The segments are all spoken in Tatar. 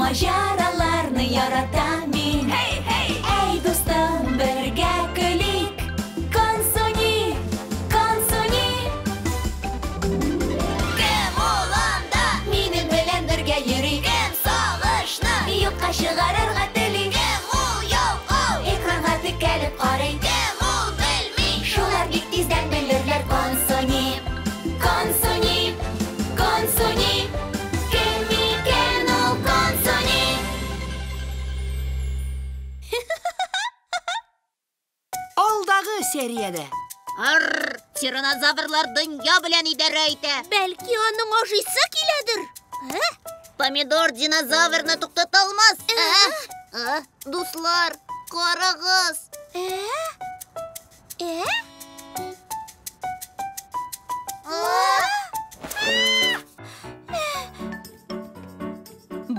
Маҗараларны яратам мин. Hey, hey! Әй, дустым, бергә көлик. Консуни, Консуни. Кем ул анда? Минем белән бергә йөри. Кем сагышны юкка чыгарырга тели? Кем ул ялкау? Экранга текәлеп карый. Кем ул белми? Шулар бик тиздән белерләр. Консуни, Консуни, Консуни. Кем икән ул Консуни? Алдагы сериядә. Арр, тиранозаврлар дөнья белән идарә итә. Бәлки аның ашыйсы киләдер? Ә? Помидор динозаврны туктата алмас. Ә? Дуслар, карагыз. Ә? Ә?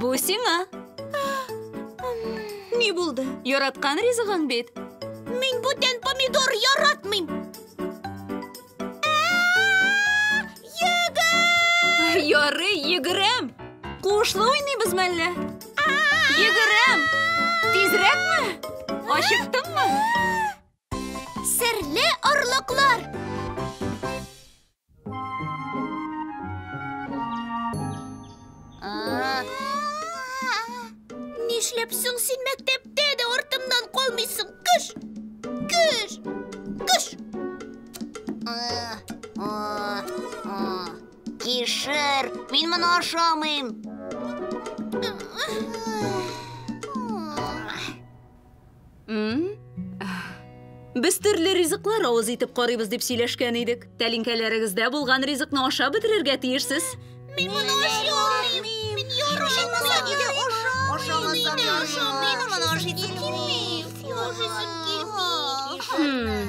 Бу сиңа. Ни булды? Яраткан ризыгың бит. Мин бүтән помидор яратмыйм. Йөгер! Ярый, йөгерәм. Куышлы уйныйбыз мәллә? Йөгерәм. Тизрәкме? Ачыктыңмы? Серле орлыклар. Нишләп соң син мәктәптә дә артымнан калмыйсың? Кыш! Кыш! Кыш! Кишер, мин моны ашамыйм. Без төрле ризыклар авыз итеп карыйбыз дип сөйләшкән идек. Тәлинкәләрегездә булган ризыкны ашап бетерергә тиешсез. Мин моны ашый алмыйм. Мин яратмыйм. Ашамасам Мин Мин моны ашыйсым килми. Ашыйсым килми.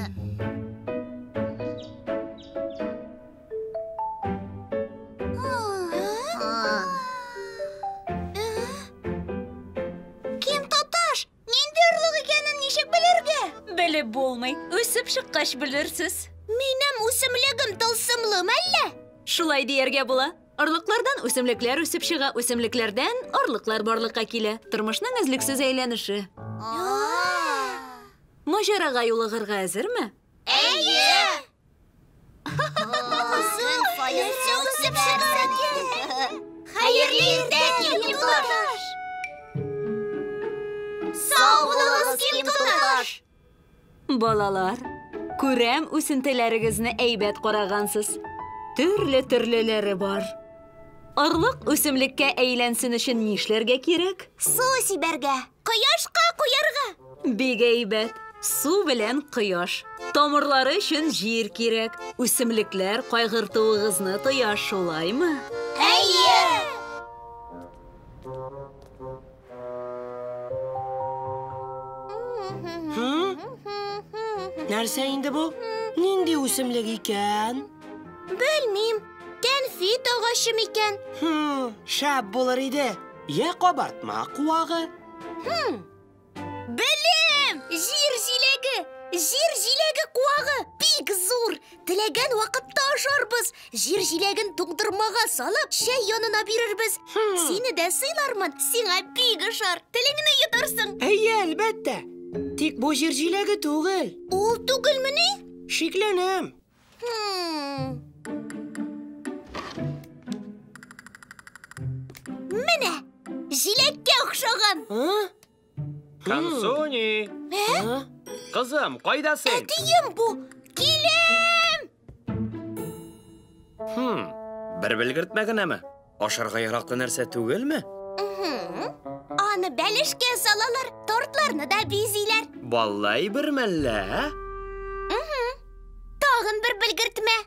Ким тоташ? Нинди орлык икәнен ничек белергә? Белеп булмый. Үсеп чыккач белерсез. Минем үсемлегем тылсымлы мәллә? Шулай дияргә була. Орлыклардан үсемлекләр үсеп чыга, үсемлекләрдән орлыклар барлыкка килә. Тормышның өзлексез әйләнеше. Маҗарага юлыгырга әзерме? Әйе! Нәрсә үсеп чыгар икән? Хәерле иртә, Ким туташ! Сау булыгыз, Ким туташ! Балалар, күрәм үсентеләрегезне әйбәт карагансыз. Төрле-төрлеләре бар. Орлык үсемлеккә әйләнсен өчен нишләргә кирәк? Су сибәргә, кояшка куярга. Бик әйбәт. Су белән кояш. Тамырлары өчен җир кирәк. Үсемлекләр кайгыртуыгызны тоя, шулаймы? Әйе! Нәрсә инде бу? Нинди үсемлек икән? Белмим. Кәнфит агачы микән? Шәп булыр иде. Я кабартма куагы. Белем! Җир җиләге! Җир җиләге куагы бик зур. Теләгән вакытта ашарбыз. Җир җиләген туңдырмага салып, чәй янына бирербез. Сине дә сыйлармын. Сиңа бик ошар. Телеңне йотарсың. Әйе, әлбәттә. Тик бу җир җиләге түгел. Ул түгелмени? Шикләнәм. Менә, җиләккә охшаган. Консуни! Кызым, кайда син? Әтием бу. Киләм! Бер белгертмә генәме? Ашарга яраклы нәрсә түгелме? Аны бәлешкә салалар, тортларны да бизиләр. Баллай бер мәллә, ә? Тагын бер белгертмә.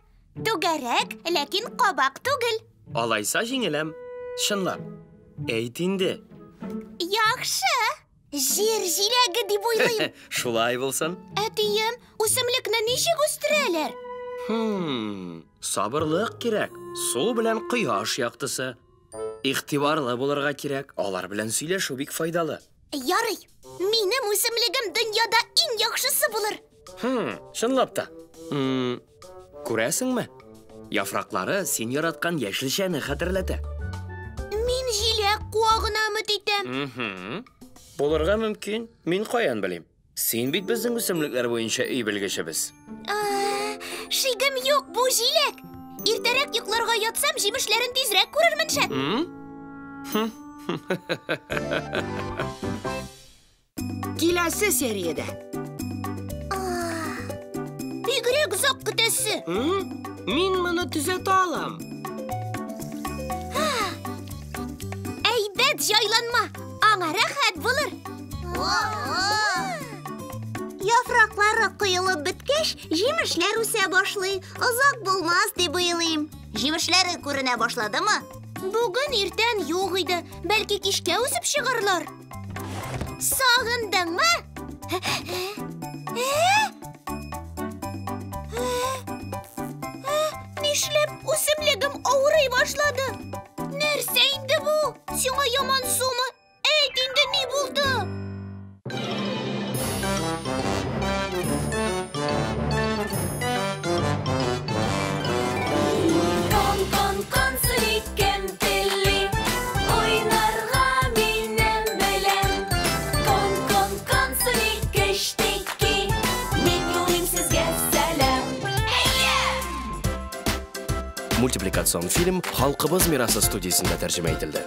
Түгәрәк, ләкин кабак түгел. Алайса җиңеләм. Чынлап. Әйт инде. Яхшы. Җир җиләге дип уйлыйм. Шулай булсын. Әтием, үсемлекне ничек үстерәләр? Сабырлык кирәк. Су белән кояш яктысы. Игътибарлы булырга кирәк. Алар белән сөйләшү бик файдалы. Ярый. Минем үсемлегем дөньяда иң яхшысы булыр. Чынлап та. Күрәсеңме? Яфраклары син яраткан яшелчәне хәтерләтә. Мин җиләк куагына өметләнәм. өмет итәм. Булырга мөмкин. Мин каян белим? Син бит безнең үсемлекләр буенча өй белгечебез. Шигем юк, бу җиләк. Иртәрәк йокларга ятсам, җимешләрен тизрәк күрермен шәт. Киләсе сериядә. Бигрәк озак көтәсе. Мин моны төзәтә алам. Әйбәт җайланма. Аңа рәхәт булыр. Яфраклары коелып беткәч, җимешләр үсә башлый. Озак булмас дип уйлыйм. Җимешләре күренә башладымы? Бүген иртән юк иде. Бәлки кичкә үсеп чыгарлар. Сагындыңмы? Нишләп үсемлегем авырый башлады? Нәрсә инде бу? Сиңа яман сумы? Әйт инде, ни булды? Кон-кон-кон кем тели, уйнарга минем белән. Кон-кон-кон кечтеки, мин юлыйм сезгә сәлам. Мультипликацион фильм Халкыбыз мирасы студиясендә тәрҗемә ителде.